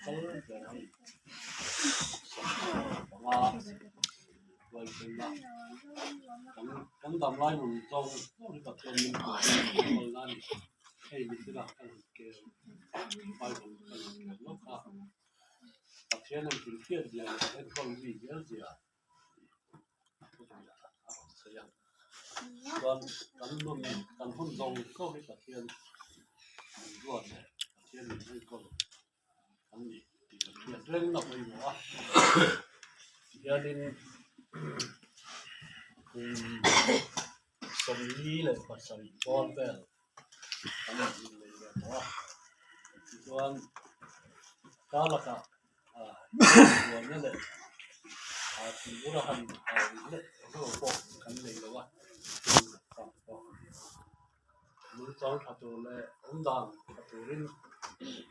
Kal ber a ni. 15 huaisenna kan kan dam lai nun zawng zawng hi Pathian min pek a ni. Hei mi thila kan han kel Bible kan han kel lawk a, Pathian an hrilhfiah zia leh enkawl mi zel zia a thupuiah a rawn sawi a. Chuan kan nun kan hun zawng zawng hi Pathian min ruat leh Pathian min enkawl an ni tih kan hriat reng na pawimawh a tihianin kum 47 bawr vel kan innei leh tawh a tichuan kar lakah ah buaina leh ah thinur a han au leh ro pawh kan nei lo a pawh nungchang tha tur leh awmdan tha turin.